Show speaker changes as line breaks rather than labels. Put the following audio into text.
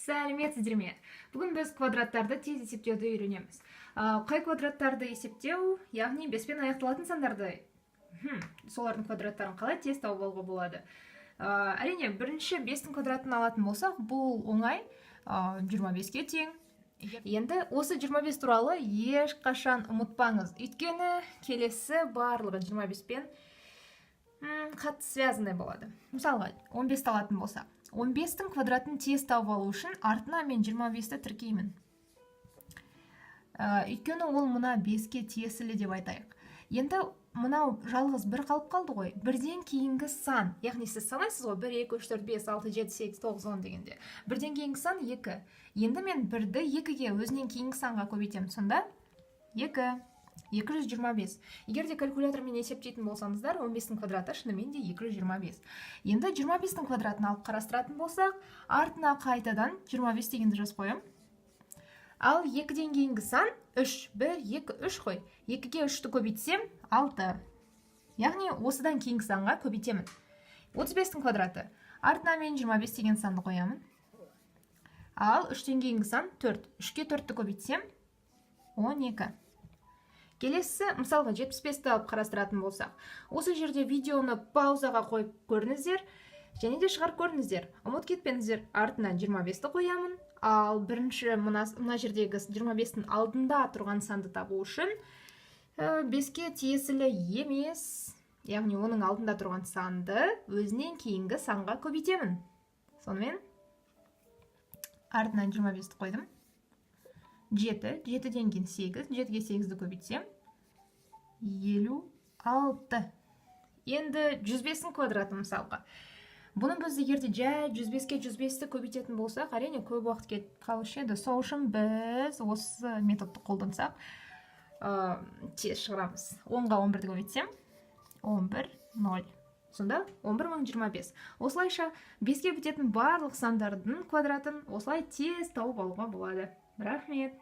Сәлеметсіздер ме? Бүгін біз квадраттарды тез есептеуді үйренеміз. Қай квадраттарды есептеу, яғни беспен аяқталатын сандарды, солардың квадраттарын қалай тез тауып алуға болады? Әрине, бірінші бестің квадратын алатын болсақ, бұл оңай, 25-ке тең. Енді осы 25 туралы ешқашан ұмытпаңыз, өйткені келесі барлығы 25-пен қатты связанный болады. Мысалға, 15 алатын болсақ, 15-тің квадратын тез тауып алу үшін артына мен 25-ті тіркеймін. Өйткені ол мына 5-ке тиесілі деп айтайық. Енді мынау жалғыз бір қалып қалды ғой. Бірден кейінгі сан, яғни сіз санайсыз ғой: 1, 2, 3, 4, 5, 6, 7, 8, 9, 10 дегенде. Бірден кейінгі сан 2. Енді мен бірді 2-ге, өзінен кейінгі санға көбейтемін. Сонда 2. 225. Егер де калькулятормен есептейтін болсаңыздар, 15-тің квадраты шынымен де 225. Енді 25-тің квадратын алып қарастыратын болсақ, артына қайтадан 25 дегенді жазып қоямын. Ал екіден кейінгі сан 3. 1, 2, 3 қой. 2-ге 3-ті көбейтсем, 6. Яғни осыдан кейінгі санға көбейтемін. 35-тің квадраты. Артына мен 25 деген санды қоямын. Ал 3-тен кейінгі сан 4. 3-ке 4-ті көбейтсем, 12. Келесі, мысалға, 75-ті алып қарастыратын болсақ, осы жерде видеоны паузаға қойып көріңіздер және де шығарып көріңіздер. Ұмыт кетпеңіздер, артына 25-ті қоямын. Ал бірінші мына жердегі 25-тің алдында тұрған санды табу үшін 5-ке тиесілі емес, яғни оның алдында тұрған санды өзінен кейінгі санға көбейтемін. Сонымен артынан 25-ті қойдым. 7, 7-ден кейін 8, 7-ге 8-ді көбейтсем, 56. Енді 105-дің квадраты, мысалға. Бұны біз егер де жай 105-ке 105-ті көбейтетін болсақ, әрине, көп уақыт кетіп қалушы еді. Сол үшін біз осы методты қолдансақ, тез шығарамыз. 10-ға 11-ді көбейтсем, 11, 0. Сонда 11 025. Осылайша беске бітетін барлық сандардың квадратын осылай тез тауып алуға болады. Рахмет.